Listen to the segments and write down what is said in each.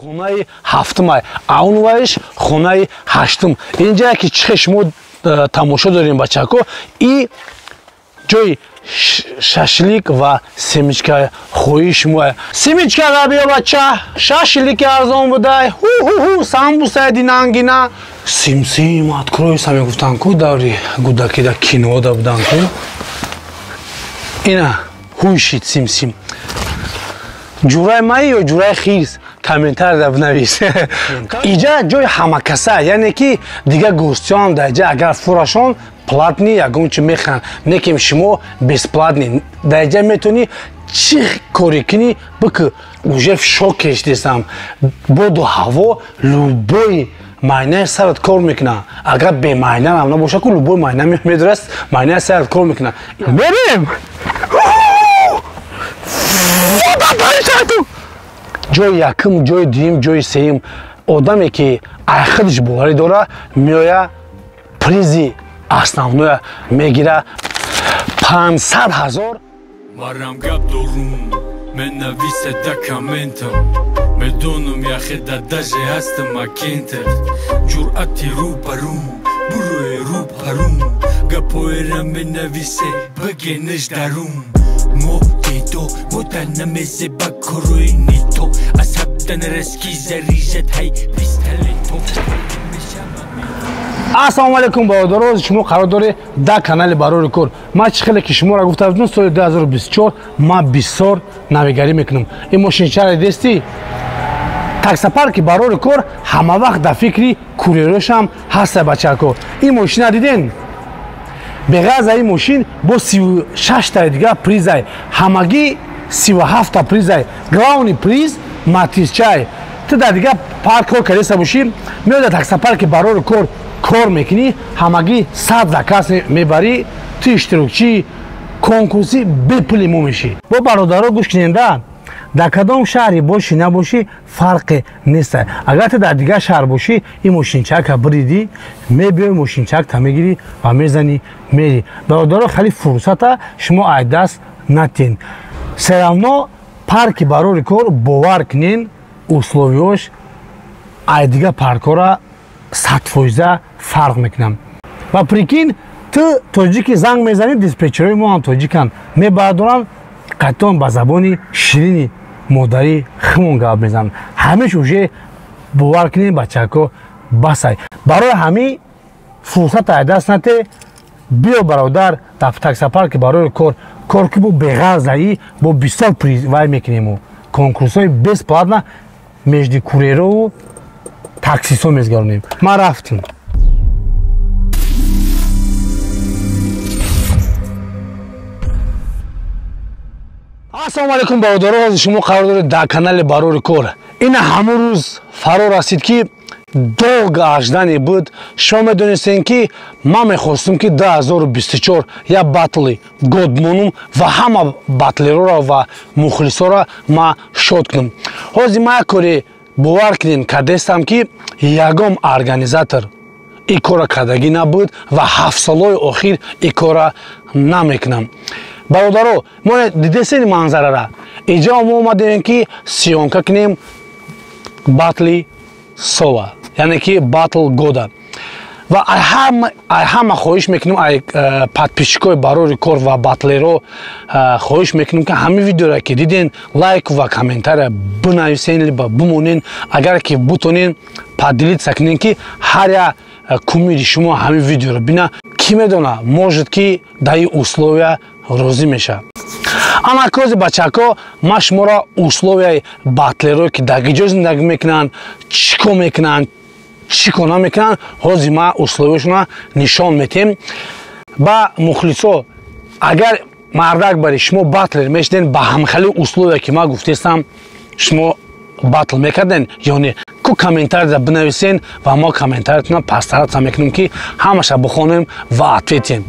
Хонаи ҳафтумай, аунвайш хонаи ҳаштум. Инҷа ки чихе шумо тамошо дорем, бачако, и ҷои шашлик ва семечка хоҳии шумо. Семечка биё, бача, шашлики арзон будай, ҳу-ҳу-ҳу, самбусай динангина. Симсим откройся мегуфтанд ку даври гудакида кинода буданд ку. Ина ҳуйшид симсим. Ҷурай маи ё ҷурай хирс, комментария бинавис. Иҷа ҷои ҳамакаса, яъне ки дигар гостиёам дар иҷа агар фурашон платный ягон чи мехӯранд, неким шумо бесплатный. Дар иҷа метавонӣ чӣ коре кунӣ бикӯ. Уже в шоке шидесам. Боду ҳаво любой майнаи сарат кор мекунад. Агар бемайна ам набоша ку, любой майна медораст, майнаи сарат кор мекунад. Мерем! Ҷои якум, ҷои дуюм, ҷои сеюм. Одаме ки айхудаш боварӣ дора, меоя призи основноя мегира 500 000. Марам гап дорум, менависе да комментам. Медонум яхеда даже ҳастам акентер. Ҷуръати рӯ ба рӯ, бурӯи рӯ парум. Гапоера менависе, бигенеш дарум. Мо дедо, мо да намезе ба корои нито. Асабда нараски зарижат ҳай пистолето. Ассалому алайкум, бародаро, шумо қарор доред дар канали Барори Кор. Ман чӣ хеле ки шуморо гуфта будам, соли 2024 ман бисёр навигарӣ мекунам. Ин мошинчаро дидестӣ? Таксопарки Барори Кор ҳама вақт дар фикри курьерошам ҳаста, бачако. Ин мошина диден? Беғарз ин мошин бо 36 таи дигар призай. Ҳамагӣ 37 та призай. Главный приз матизчай. Ту дар дигар парк кор кардеста бошӣ, меояд дар таксопарки Барори Кор кор мекунӣ, ҳамагӣ 100 заказ мебарӣ, ту иштирокчии конкурси бепули мо мешӣ. Бо бародаро гӯш куненда, дар кадом шаҳре бошӣ набошӣ фарқе нест. Агар ту дар дигар шаҳр бошӣ, ин мошинчака биридӣ, мебиёи мошинчакта мегирӣ ва мезанӣ мерӣ. Бародаро, хеле фурсата шумо ай даст натен. Всё равно парки Барори Кор, бовар кунен, условиёш ай дигар паркҳора 100% фарқ мекунам. Ва прикинь, ту тоҷики занг мезанӣ, диспетчерои мо ҳам тоҷиканд, мебардоранд, қатъан ба забони ширини модарӣ химон гап мезананд. Ҳамеш уже бовар кунед, бачако, басай. Барои ҳамин фурсат ай даст нате, биё, бародар, дар таксопарки Барои Кор кор ки бо беғарзаӣ бо бисёр приз вай мекунему. Конкурсҳои бесплатно между курьерову таксистҳо мезгаронем. Ман рафтем. Ассалому алайкум, бародаро, ҳозир шумо қарор доред дар канали Барори Кор. Ина ҳамон рӯз фаро расид ки долго ожидание буд. Шумо медонистем ки ман мехостум ки 2024 як батли год монум ва ҳама батлероро ва мухлисоро ман шод кунам. Ҳозир ман як коре, бовар кунем, кардестам ки ягон организатор ин корро кардагӣ набуд ва 7 солҳои охир ин корра намекунам. Бародаро, мо дидесен манзарара. Иҷо мо омадем ки съёмка кунем батли сола, яъне ки батл года. Ва ай ҳама хоҳиш мекунем, ай подписчикои Барори Кор ва батлеро хоҳиш мекунем ки ҳамин видеоро ки диден, лайк ва комментария бинависен, либо бимонен, агар ки бутонен, поделиться кунен, ки ҳар як кумири шумо ҳамин видеоро бина. Кӣ медона, может ки дар ин условия розӣ мешавад. Ана кози, бачако, ман шуморо условияи батлерое ки дар ҷо зиндагӣ мекунанд, чӣ кор мекунанд, чӣ кор намекунанд, ҳозир ман условияшонро нишон метиҳем. Ба мухлисо, агар мардак бари шумо батлер мешиден, ба ҳамхели условия ки ман гуфтестам, шумо батл мекарден ё не? Ку комментария бинависен ва мо комментариятона постараться мекунем ки ҳамаша бихонем ва ответим.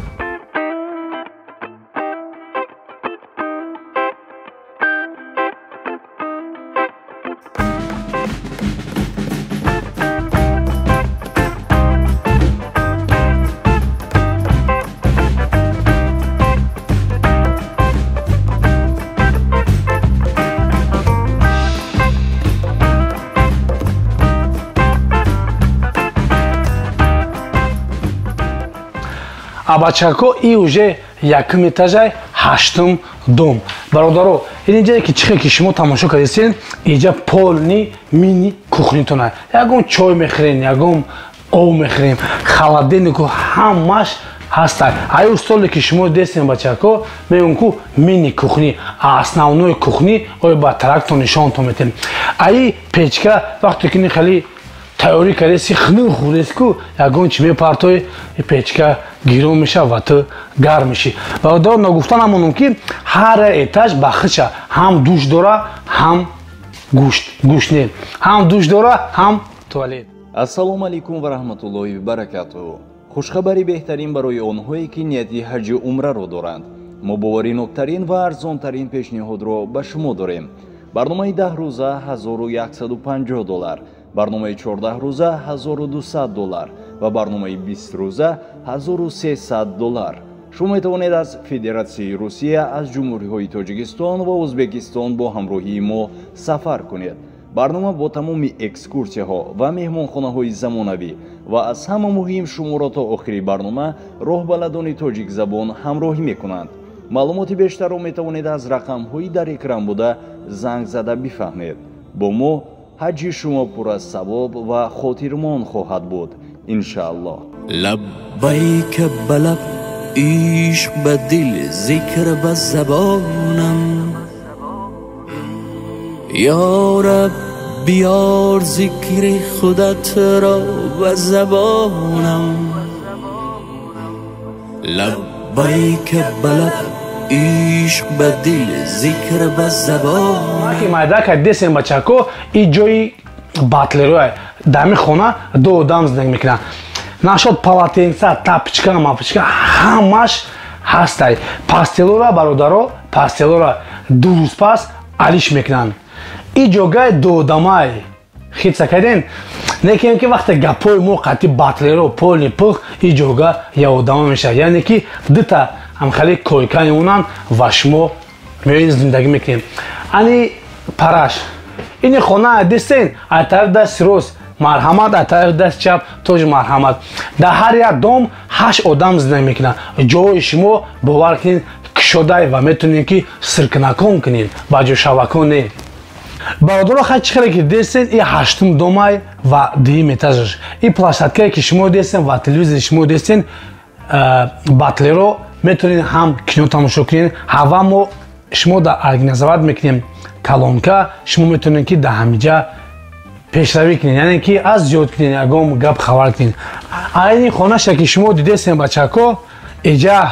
А бачако и уже якум этажай ҳаштум дом. Бародаро, ин ҷое ки чихе ки шумо тамошо кардесен, инҷа полный мини кухнитона. Ягон чой мехӯрен, ягон об мехӯрем, холодильнику ҳамаш ҳастад. Аю столе ки шумо дестен бачако, мегӯм ку мини кухни, а основной кухни ой ба трактор нишонтон метем. Аи печка вақте ки хеле тайёрӣ кардеси хунук хӯрдеси ку ягон чи мепартои печка гирон мешавад ва ту гарм мешӣ. Бародаро, ногуфта намонам ки ҳар этаж ба худша ҳам душ дора, ҳам гӯшт не, ҳам душ дора, ҳам туалет. Ассалому алайкум ва раҳматуллоҳи ва баракатуҳ. Хушхабари беҳтарин барои онҳое ки нияти ҳаҷи умраро доранд. Мо бовариноктарин ва арзонтарин пешниҳодро ба шумо дорем. Барномаи 10 рӯза $1150, барномаи 14 рӯза $1200 ва барномаи 20 рӯза $1300. Шумо метавонед аз Федератсияи Русия, аз ҷумҳуриҳои Тоҷикистон ва Ӯзбекистон бо ҳамроҳии мо сафар кунед. Барнома бо тамоми экскурсияҳо ва меҳмонхонаҳои замонавӣ ва аз ҳама муҳим шуморо то охири барнома роҳбаладони тоҷикзабон ҳамроҳӣ мекунанд. Маълумоти бештарро метавонед аз рақамҳои дар экран буда занг зада бифаҳмед. Бо мо ҳаҷи шумо пур аз савоб ва хотирмон хоҳад буд, иншааллоҳ. Лаббайк ба лаб, ишқ ба дил, зикр ба забонам. Ё Раб, биёр зикри худат ро ба забонам. Лаббайк ба лаб, ишқ ба дил, зикр ба забонам. Ки майдака десем бачако, и ҷои батлероя. Дар ҳамин хона ду одам зиндагӣ мекунанд. Нашод полотенца, тапочка, мапочка ҳамаш ҳастай. Пастелора бародаро, пастелора ду рӯз пас алиш мекунанд. И ҷогаи дуодамай хитса кардем, некем ки вақте гапҳои мо қатъи батлеро полни пух, и ҷога яодама мешавад, яъне ки дута ҳамхали койка мемонанд ва шумо меоед зиндагӣ мекунем. Ани параш ини хона дистен, аз тарафи дасти рост марҳамат, аз тарафи дасти чап тоже марҳамат. Дар ҳар як дом 8 одам зиндагӣ мекунанд. Ҷои шумо бовар кунед кушодай ва метавонед ки сиркнакон кунед, ба ҷошавакон не. Бародаро, хай чӣ хеле ки дестен, и ҳаштум домай ва дуюм этажаш. И площадкае ки шумо дестен ва телевизори шумо дестен, батлеро метавонед ҳам кино тамошо кунед, ҳава мо шумо дар организоват мекунем колонка, шумо метавонед ки дар ҳамиҷа пешравӣ кунед, яъне ки аз зиёд кунед, ягон гап хабар кунед. Айни хонаша ки шумо дидестен бачако, иҷа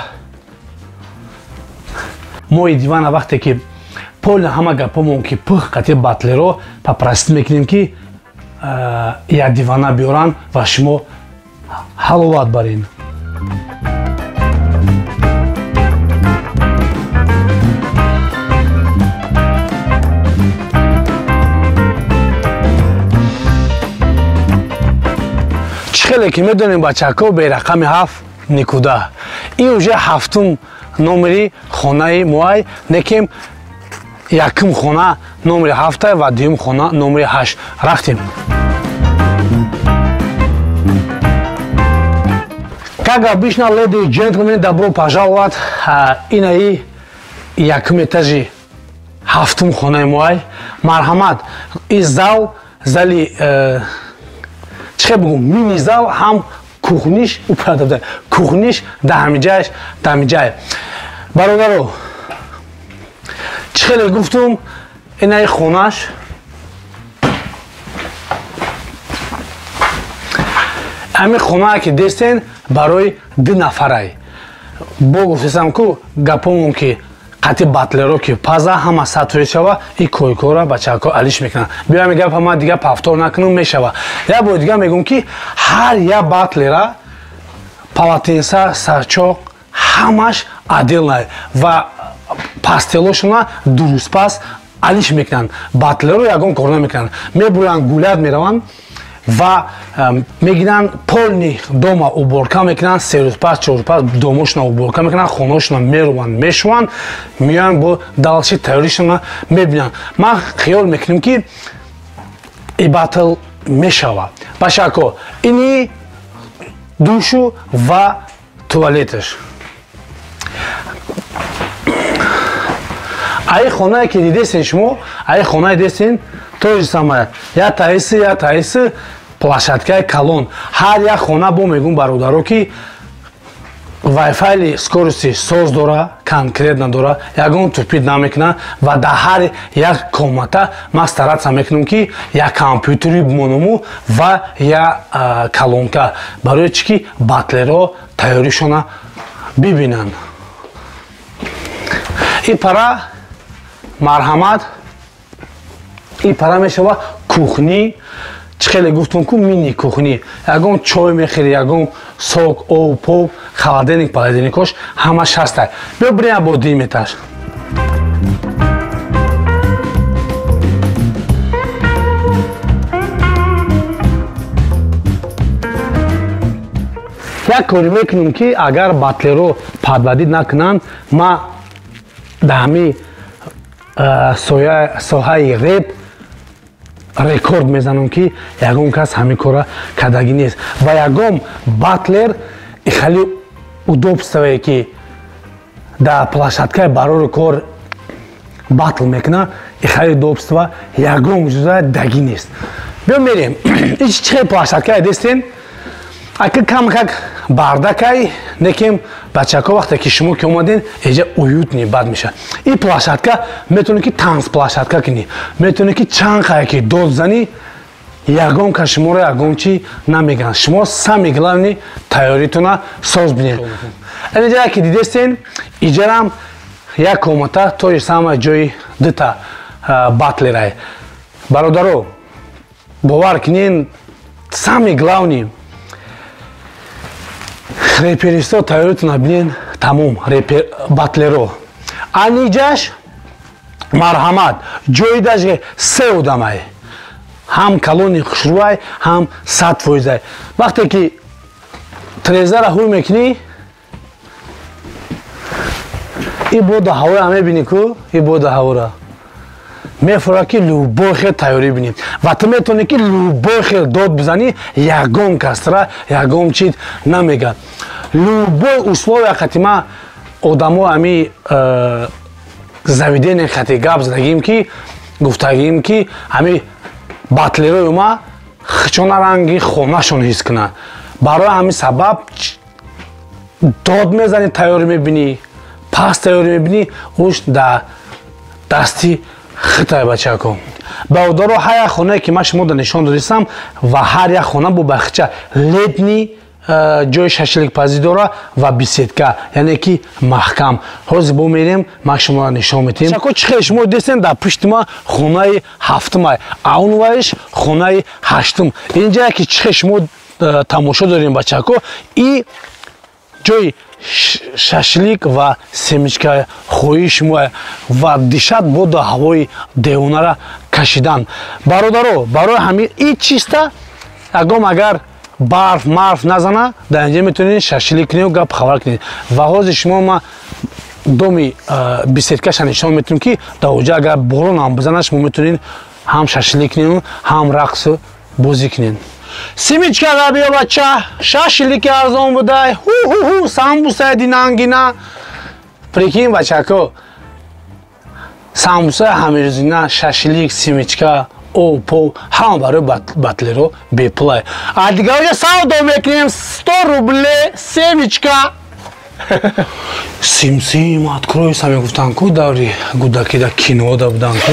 мои дивана вақте ки полни ҳама гапҳомон ки пух қатъи батлеро попросит мекунем ки як дивана биёранд ва шумо ҳаловат барен. Чӣ хеле ки медонем бачако, бе рақами 7 никуда. Ин уже ҳафтум номери хонаи моай, некем якум хона номери 7 ва дуюм хона номери 8. Рафтем. Как обычно, леди и джентльмены, добро пожаловать. Инаи якум этажи ҳафтум хонаи моай. Марҳамат, и зал, зали чӣ бигӯм, мини зал, ҳам кухниш, кухниш дар ҳамиҷааш, дар ҳамиҷае. Бародаро, чӣ хеле гуфтум, инаи хонаш ҳамин хонае ки дестен барои 2 нафарай. Бо гуфтесам ку гапомон ки қатъи батлеро ки паза ҳама сатве шава, и койкора бачако алиш мекунанд. Биё ҳамин гапа ман дига пафтор накунам мешава. Як бори дига мегӯм ки ҳар як батлера полотенца, сарчоқ ҳамаш отдельно ва пастелошона дуруст пас алиш мекунанд. Батлеро ягон кор намекунанд, мебуранд, гулят мераванд ва мегиранд полни дома уборка мекунанд, 3 рӯз пас, 4 рӯз пас домошона уборка мекунанд, хонашона меруванд, мешуванд, меоянд бо далши тайёришона мебинанд. Ман хиёл мекунем ки и батл мешавад. Башако, ини душу ва Туалеташ. Ай хонае ки дидесен шумо, ай хонае дидесен, то же самое. Я таиси, я таиси, площадкаи калон. Ҳар як хона бо мегум бародаро ки Wi-Fi скорости соз дора, конкретно дора, ягон тупит намекуна ва дар ҳар як комната ман стараться мекунам ки як компютери бимонаму ва як колонка, барои чӣ ки батлеро тайёришона бибинанд. И пара марҳамат, и пара мешава кухни. Чӣ хеле гуфтум ку мини кухни, ягон чой мехӯри, ягон сок, об, поб, холодильник, холодильникош ҳамаш ҳастай. Биё бирем бо дуюм этаж. Як коре мекунем ки агар батлеро подводить накунанд, ма дар ҳамин соҳаи реп рекорд мезанам ки ягон кас ҳамин кора кардагӣ нест ва ягон батлер хеле удобствое ки дар площадкаи барори кор батл мекунад, хеле удобство ягон ҷуза дагӣ нест. Биё мерем. Ич чӣ площадкае дестен? Ака кам-как бардакай, некем бачако вақте ки шумо ки омаден, эҷа уютный бад мешавад. Ин площадка метавонӣ ки танц площадка кунӣ, метавонӣ ки чанд қая ки дод занӣ, ягон кас шуморо ягон чӣ намегӯянд. Шумо самый главный тайёритона соз бинед. Инҷа ки дидестен, иҷарам як комната, то же самое ҷои дута батлерай. Бародаро, бовар кунед, самый главный реперисто тайёритона бинед, тамом репер батлеро. Аниҷаш марҳамат, ҷои даже се одамай. Ҳам калони хушрӯай, ҳам 100%. Вақте ки трезара ҳуй мекунӣ, и боду ҳавора мебинӣ ку, и боду ҳавора. Мефурад ки любой хел тайёрӣ бинӣ. Ва ту метавонӣ ки любой хел дод бизанӣ, ягон касра, ягон чиз намегӯяд. Любой условия қати ма одамо ҳами заведение қати гап задагим ки гуфтагим ки ҳами батлерои ма хичона ранги хонашон ҳис кунанд. Барои ҳамин сабаб дод мезанӣ, тайёрӣ мебинӣ, пас тайёрӣ мебинӣ, уш дар дасти хитай бачако. Бародаро, ҳар як хонае ки ман шумо да нишон додистам ва ҳар як хона бо бахча летний ҷои шашликпазӣ дора ва беседка, яъне ки маҳкам. Ҳозир бо мерем, ман шуморо нишон медиҳем. Чако чӣ хел шумо дидестен, дар пушти ма хонаи ҳафтумай, а он вариш хонаи ҳаштум. Инҷа ки чӣ хел шумо тамошо дорем бачако, и ҷои шашлик ва семечка хоҳии шумо ва дишат боду ҳавои девонара кашидан. Бародаро, барои ҳамин и чиста ягом агар барф марф назана, дар инҷа метавонед шашлик кунед, гап хабар кунед. Ва ҳозир шумо ма доми беседкаша нишон метавонем ки дар оҷа агар борон ҳам бизана, шумо метавонед ҳам шашлик кунед, ҳам рақс бозӣ кунед. Семечка ра биё бача, шашлики арзон будай, ҳу-ҳу-ҳу, самбусаи динангина. Прикинь бачако, самбусаи ҳамирӯзина, шашлик, семечка, об, пов, ҳама барои батлеро бепулай. А дигарҷа савдо мекунем 100 рубле семечка. Сим-сим откройся мегуфтанд ку даври гудаки да кинода буданд ку.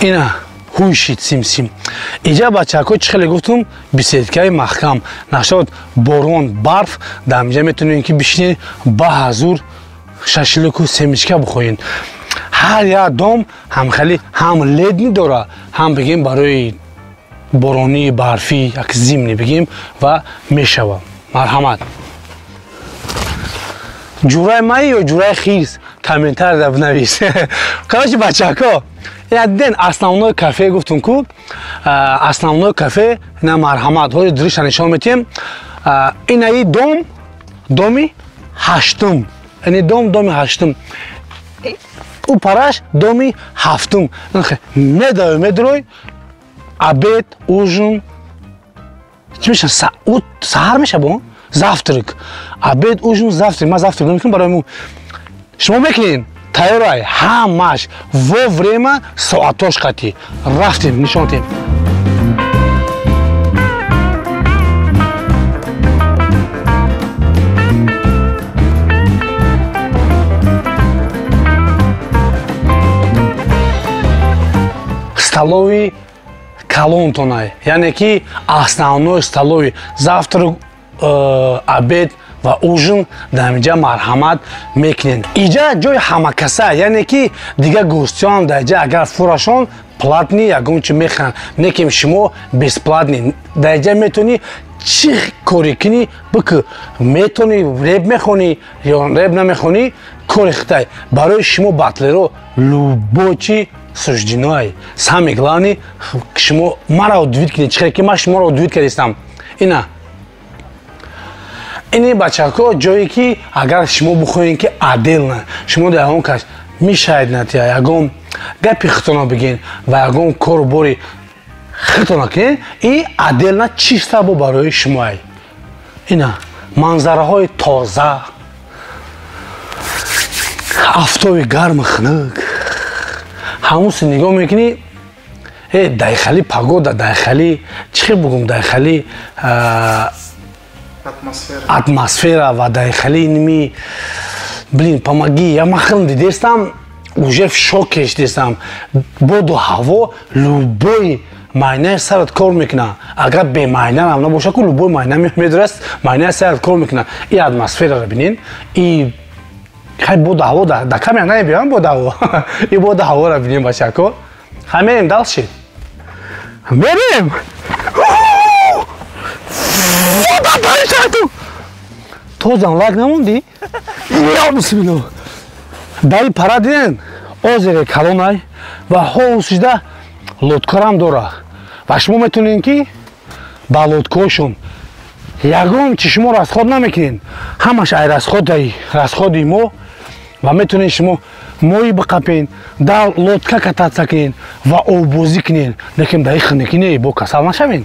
Ина ҳуй шид сим-сим. Иҷа бачако чӣ хеле гуфтум, беседкаи маҳкам. Нашод борон, барф, дар инҷа метавонед ки бишинед ба ҳазур шашлику семечка бихоҳед. Ҳар як дом ҳам хеле ҳам ледни дора, ҳам бигем барои боронӣ, барфӣ, як зимни бигем ва мешава. Марҳамат. Ҷураи маи ё ҷураи хирс? Комментария бинавис. Короче бачако, диден основной кафе гуфтум ку, основной кафе на марҳамат. Ҳозир дриша нишон метиҳем. Инаи дом, доми ҳаштум. Ини дом, доми ҳаштум. У параш доми ҳафтум. Медавӣ, медурой, обед, ужин. Чӣ меша? Саҳар меша бо? Завтрак, обед, ужин, завтрак. Ман завтрак намекунам барои мо. Шумо мекунед? Тайёрай, ҳамаш во время соатош қатӣ. Рафтем, нишон тем. Столовый калонтонай, яъне ки основной столовый, завтрак, обед ва ужин дар инҷа марҳамат мекунед. Иҷа ҷои ҳамакаса, яъне ки дигар гостиён дар иҷа агар фурашон платный ягон чи мехӯранд, не ки шумо бесплатный. Дар иҷа метавонӣ чӣ коре кунӣ бикӯ, метавонӣ реп мехонӣ ё реп намехонӣ, кори хитай. Барои шумо батлеро любой чи суждено. Самое главное, шумо мара удивить кунед, чихел ки ман шуморо удивить кардистам. Ина ини бачако ҷое ки агар шумо бихоҳед ки отдельно шумо дар ягон кас мешавед натия ягон гапи хитона бигин ва ягон кору бори хитона кунед, и отдельно чисто бо барои шумоай. Ина манзараҳои тоза, афтоби гарму хунук, ҳамуси нигоҳ мекунӣ, э дайхали погода, дайхали чӣ хел бугум, дайхали атмосфера ва дайхали ними, блин, помоги, я махрам дидестам, уже в шоке шидестам. Боду ҳаво любой майнаи сарат кор мекуна. Агар бемайна набоша ку, любой майна медораст, майнаи сарат кор мекуна. И атмосфераро бинен, и хай боду ҳаво да камера намебиём, боду ҳаво, и боду ҳаворо бинем, бачако. Хай мерем дальше, мерем. Тозан лайк намондӣ? Я бисмилло. Дари пара диден, озере калонай ва ҳовусшида лодкарам дора. Ва шумо метавонед ки ба лодкаҳошон ягон чи шумо расход намекунед. Ҳамаш ай расходи мо ва метавонед шумо моҳӣ биқапен, дар лодка кататься кунед ва оббозӣ кунед. Лекин дар хунукӣ не, бо касал нашавед.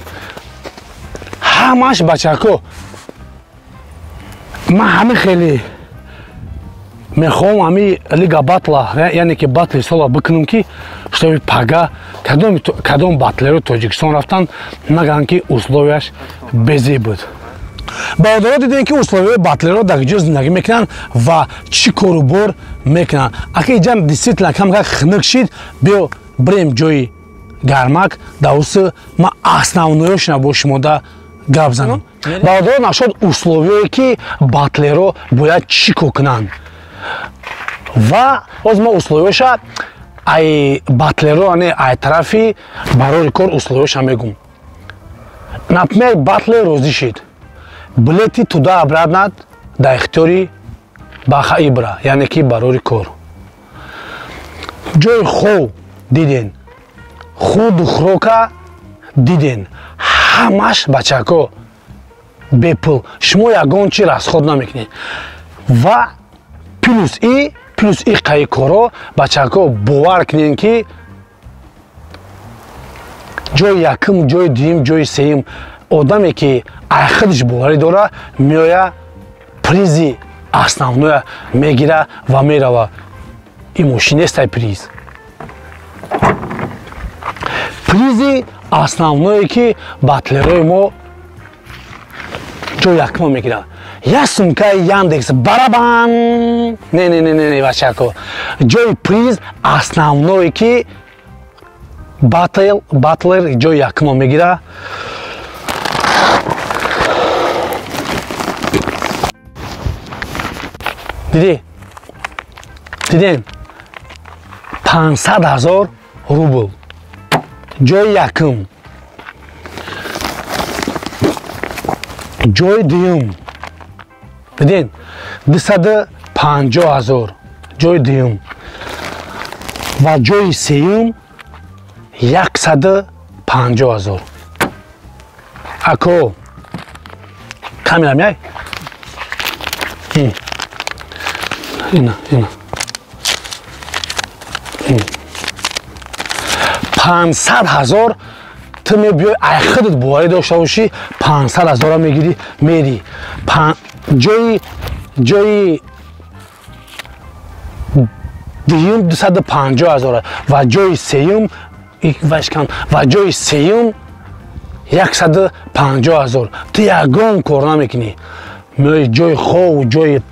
Ҳамаш бачако, ман ҳами хеле мехоҳам ҳами лига батла, яъне ки батли сола бикунам, ки чтобы пага кадом батлеро Тоҷикистон рафтан нагӯянд ки условияш безеб буд. Бародаро, дидем ки условияи батлеро дар ҷо зиндагӣ мекунанд ва чӣ кору бор мекунанд. Ака иҷа действительно камкак хунук шид, биё бирем ҷои гармак, давуси ман основноёшона бо шумода гап занам. Бародаро, нашод условияе ки батлеро бояд чӣ кор кунанд. Ва ҳозир мо условияша ай батлеро, ане ай тарафи барори кор условияша мегум. Например, батлер розӣ шид, билети туда обратно дар ихтиёри баха ибра, яъне ки барори кор. Ҷои хов диден, худу хӯрока диден, ҳамаш бачако бепул, шумо ягон чи расход намекунед. Ва плюс и қаи коро, бачако, бовар кунед ки ҷои якум, ҷои дуюм, ҷои сеюм одаме ки ай худаш боварӣ дора, меоя призи основноя мегира ва мерава. И мошин нестай приз. Призи основное ки батлерои мо ҷои якума мегирад. Як сумкаи Яндекс барабан. Не, не, не, не, не, бачако. Ҷои приз основное ки батлер ҷои якума мегира. Дидӣ? Дидем? 500 000 рубл. Ҷои якум. Ҷои дуюм. Дидин? 250 000 ҷои дуюм. Ва ҷои сеюм 150 000. Ако камера меай? Ина, ина. 500 000. Ту мебиёй, ай худат боварӣ дошта бошӣ, 500 ҳазора мегирӣ, мерӣ. Ҷои дуюм 250 ҳазора ва ҷои сеюм вашкан ва ҷои сеюм 150 ҳазор. Ту ягон кор намекунӣ. Меои ҷои хов, ҷои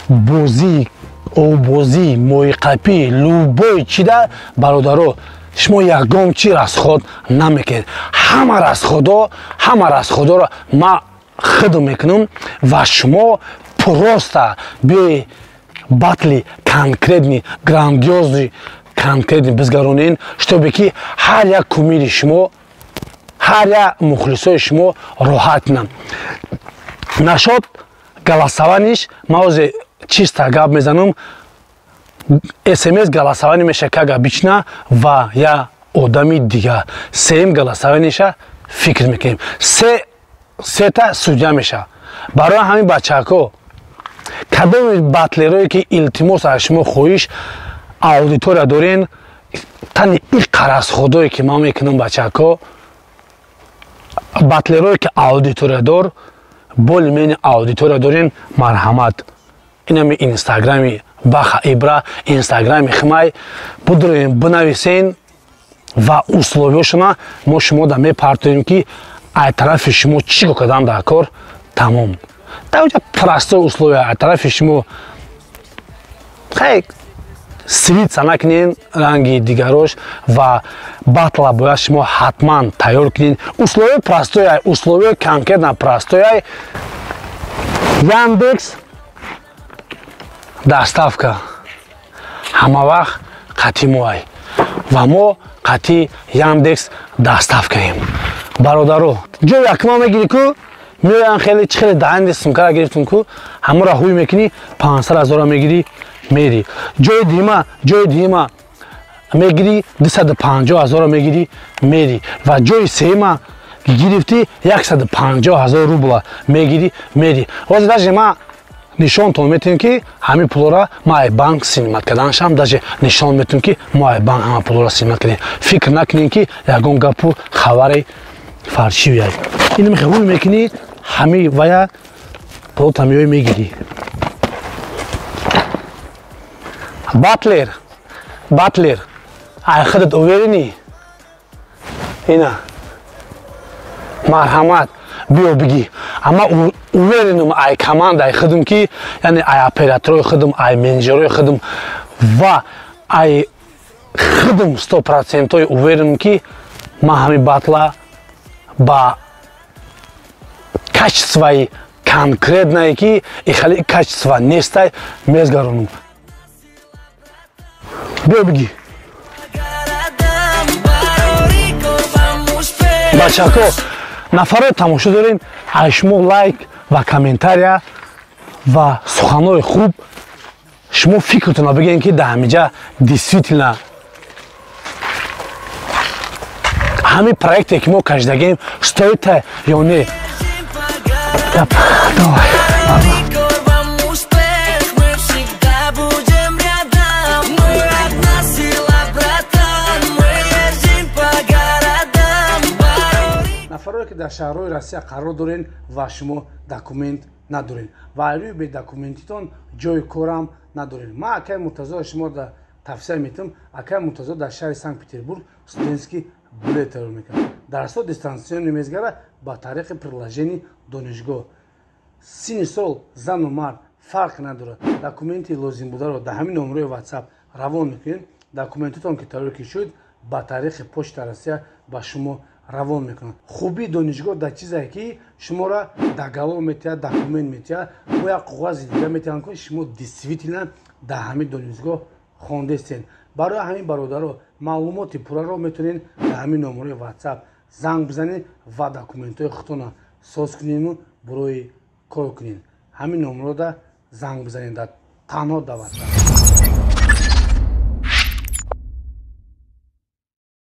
бозӣ, оббозӣ, моҳиқапӣ, любой чида, бародаро, шумо ягон чи расход намекунед. Ҳама расходоро ман худм мекунам ва шумо просто биёи батли конкретный, грандиозный, конкретный бизгаронен, чтобы ки ҳар як кумири шумо, ҳар як мухлисои шумо роҳат кунанд. Нашод голосованиш, ман ҳозир чиста гап мезанам, смс голосование меша, как обычно, ва я одами дигар. Сеюм голосованиша фикр мекунем. Сета судья меша. Барои ҳамин, бачаҳако, кадоми батлерое ки, илтимос, аз шумо хоҳиш, аудитория дорен, тани и қаразходое ки ман мекунам, бачаҳако, батлерое ки аудиториядор, более-менее аудитория дорен, марҳамат, инами инстаграми Баха Ибра, инстаграми химай будроем, бинависен ва условиёшона мо шумо да мепартоем, ки ай тарафи шумо чӣ кор кардан дар кор. Тамом, даоҷа простой условия ай тарафи шумо. Хай, слиться накунен ранги дигарош ва батла бояд шумо ҳатман тайёр кунед. Условия простой ай, условия конкретно простой ай. Яндекс доставка ҳама вақт қатъи мо ай ва мо қатъи Яндекс доставкаем. Бародаро, ҷои якма мегирӣ ку, меоян, хеле чи хеле даҳанди сумкара гирифтум ку, ҳамаро ҳуй мекунӣ, 500 ҳазора мегирӣ, мерӣ. Ҷои дуюма мегирӣ, 250 ҳазора мегирӣ, мерӣ ва ҷои сеюма гирифтӣ, 150 ҳазор рубла мегирӣ, мерӣ. Ҳозир даже ма нишонтон метиҳем, ки ҳамин пулора ма ай банк снимать карданашам, даже нишон метиҳем, ки мо ай банк ҳама пулора снимать кардем. Фикр накунем, ки ягон гапу хабари фаршивияй. Ин мехе ҳуй мекунӣ, ҳами вая пулота меои, мегирӣ. Батлер, ай худат уверенӣ, ина марҳамат, биё бигӣ. Ама уверенам ай командаи худам, ки яъне ай операторои худам, ай менеҷерои худам ва ай худам 100%-ои уверенам, ки ман ҳамин батла ба качествои конкретное, ки ихали качество нестай, мезгаронам. Биё бигӣ. Бачако, нафаро тамошо дорем, аз шумо лайк ва комментария ва суханҳои хуб. Шумо фикртонро бигӯем, ки дар ҳамиҷа действительно ҳамин проекте, ки мо кашидагем, стоит ё не. Давай. Нафарое, ки дар шаҳрҳои Россия қарор дорен ва шумо документ надорен ва айрӯи бедокументитон ҷои корам надорен, ман акай Муртазоро шумо тавсия метиҳам. Акай Муртазо дар шаҳри Санкт Петербург студентский билет тайёр мекунад. Дарсҳо дистанционно мезгара ба тариқи приложение донишгоҳ. Синни сол, зану мард фарқ надорад. Документи лозимбударо дар ҳамин номерои WhatsApp равон мекунед. Документатон ки тайёр ки шуд, ба тариқи Почта Россия ба шумо равон мекунад. Хубии донишгоҳ дар чизе, ки шуморо договор метиҳад, документ метиҳад, бо як коғази дига метиҳанд, ки шумо действительно дар ҳамин донишгоҳ хондестен. Барои ҳамин, бародаро, маълумоти пурраро метавонед дар ҳамин номерои WhatsApp занг бизанед ва документҳои худтонро соз кунену барои кор кунед. Ҳамин номерода занг бизанед, дар танҳо дар WhatsApp.